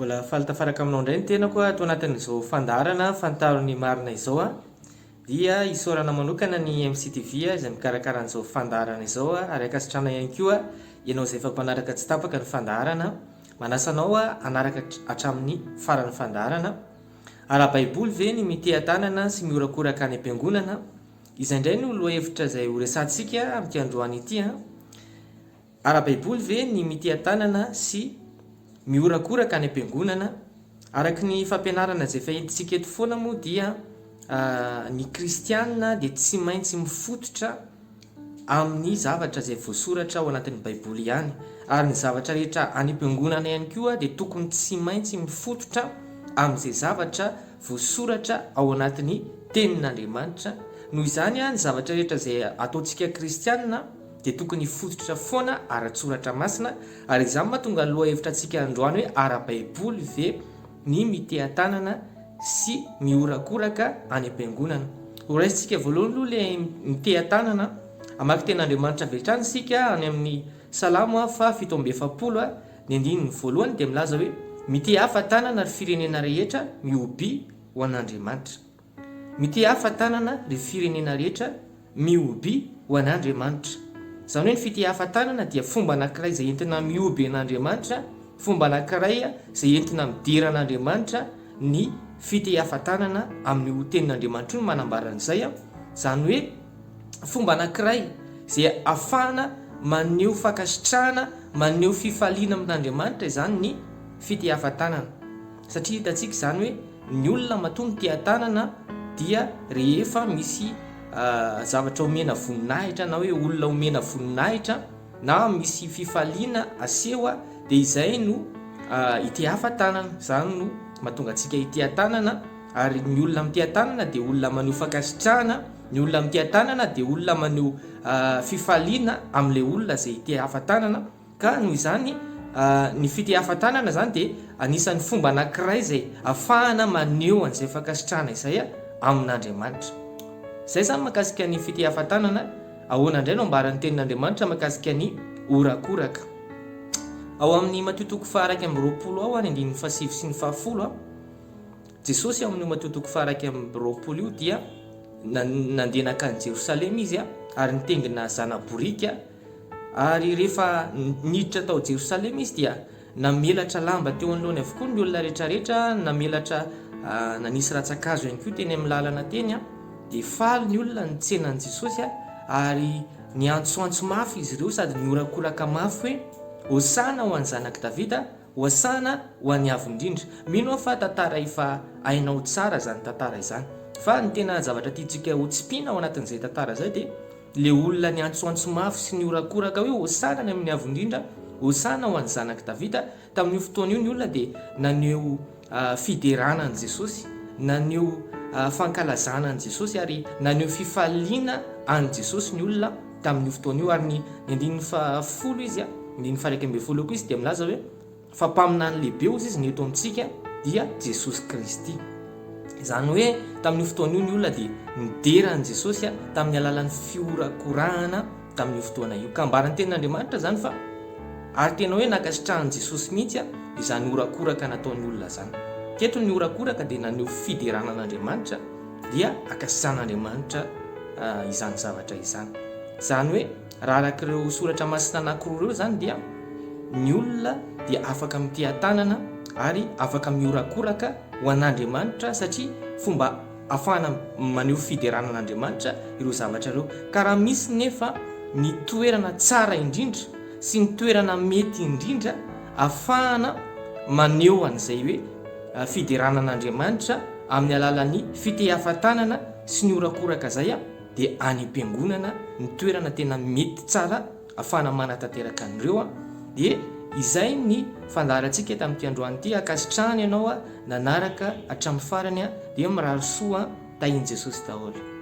Mbola faly tafaraka aminao indray ny tenako ato anatin'izao fandaharana Fantaro ny marina izao. Dia isaorana manokana ny MCTV izay mikarakara an'izao fandaharana izao ary ankasitrahana ihany koa ianao izay efa mpanaraka tsy tapaka ny fandaharana. Manasa anao hanaraka hatramin'ny faran'ny fandaharana. Ara-baiboly ve ny miteha-tanana sy mihorakoraka any am-piangonana? Izay indray no lohahevitra izay horesahantsika amin'ity androany ity. Ara-baiboly ve ny miteha-tanana sy mihorakoraka any am-piangonana? Araka ny fampianarana izay efa entintsika eto foana moa dia ny kristiana dia tsy maintsy mifototra amin'ny zavatra izay voasoratra ao anatin'ny baiboly ihany. Ary ny zavatra rehetra any am-piangonana ihany koa dia tokony tsy maintsy mifototra amin'izay zavatra voasoratra ao anatin'ny tenin'Andriamanitra. Noho izany, ny zavatra rehetra izay ataontsika kristiana dia tokony hifototra foana ara-tsoratra masina, ary izany mahatonga ny lohahevitra antsika androany hoe ara-baiboly ve ny miteha-tanana sy mihorakoraka any am-piangonana. Horaisintsika voalohany aloha ilay miteha-tanana, hamaky tenin'Andriamanitra avy hatrany isika any amin'ny Salamo faha 47, ny andininy voalohany dia milaza hoe mitehafa tanana ry firenena rehetra mihobia ho an'Andriamanitra. Mitehafa tanana ry firenena rehetra mihoby ho an'Andriamanitra. Izany hoe ny fitehafa tanana dia fomba anankiray izay entina mihoby an'Andriamanitra, fomba anankiray izay entina midera an'Andriamanitra ny fitehafa tanana amin'io tenin'Andriamanitra io no manambara an'izay. Izany hoe fomba anankiray izay afahana maneho fankasitrahana, maneho fifaliana amin'Andriamanitra izany ny fitehafa tanana. Satria hitantsika izany hoe ny olona matoa miteha-tanana dia rehefa misy zavatra omena voninahitra na hoe olona omena voninahitra na misy fifaliana aseho dia izay no itehafa-tanana. Izany no mahatonga antsika hiteha-tanana ary ny olona miteha-tanana dia olona maneho fankasitrahana, ny olona miteha-tanana dia olona maneho fifaliana amin'ilay olona izay itehafa-tanana. Ka noho izany, ny fitehafa-tanana izany dia anisan'ny fomba anankiray izay afahana maneho an'izay fankasitrahana izay amin'Andriamanitra. Izay izany mahakasika ny fitehafa-tanana, ahoana indray no ambaran'ny Tenin'Andriamanitra mahakasika ny horakoraka? Ao amin'ny Matio toko faha-21 ao, ny andininy fahasivy sy ny fahafolo, Jesosy ao amin'io Matio toko faha-21 io dia nandeha nankany Jerosalema Izy ary nitengina zana-boriaka, Ary rehefa niditra tao Jerosalema izy dia namelatra lamba teo anoloany avokoa ny olona rehetrarehetra, namelatra nanisy rantsan-kazo ihany koa teny amin'ny lalana teny. Dia faly ny olona nitsena an'i Jesosy ary niantsoantso mafy izy ireo sady nihorakoraka mafy hoe, Hosana ho an'ny Zanak'i Davida, Hosana ho an'ny Avo Indrindra. Mino aho fa tantara efa hainao tsara izany tantara izany. Fa ny tena zavatra tiantsika hotsipihina ao anatin'izay tantara izay dia Ilay olona niantsoantso mafy sy nihorakoraka hoe, Hosana any amin'ny Avo Indrindra, Hosana ho an'ny Zanak'i Davida. Tamin'io fotoana io ny olona dia naneho fiderana an'i Jesosy, naneho fankalazana an'i Jesosy ary naneho fifaliana an'i Jesosy ny olona tamin'io fotoana io. Ary ny andininy fahafolo izy, andininy faha-11 eo koa izy dia milaza hoe, Fa mpaminany lehibe hozy izy ny eto amintsika dia Jesosy Kristy. Izany hoe tamin'io fotoana io ny olona dia nidera an'i Jesosy tamin'ny alalan'ny fihorakorahana tamin'io fotoana io. Ka ambaran'ny tenin'Andriamanitra izany fa ary tena hoe nankasitrahan'i Jesosy mihitsy izany horakoraka nataon'ny olona izany. Teto ny horakoraka dia naneho fiderana an'Andriamanitra dia ankasitrahan'Andriamanitra izany zavatra izany. Izany hoe Raha araka ireo soratra masina anankiroa ireo izany dia ny olona dia afaka miteha-tanana ary afaka mihorakoraka ho an'Andriamanitra satria fomba afahana maneho fiderana an'Andriamanitra ireo zavatra ireo. Ka raha misy nefa ny toerana tsara indrindra sy ny toerana mety indrindra afahana maneho an'izay hoe fiderana an'Andriamanitra amin'ny alalan'ny fitehafa-tanana sy ny horakoraka izay, dia any am-piangonana ny toerana tena mety tsara afahana manatanteraka an'ireo an, dia izay ny fandaharantsika tamin'ity androany ity, ankasitrahana ianao nanaraka hatramin'ny farany an, dia mirary soa an, tahin'i Jesosy daholo.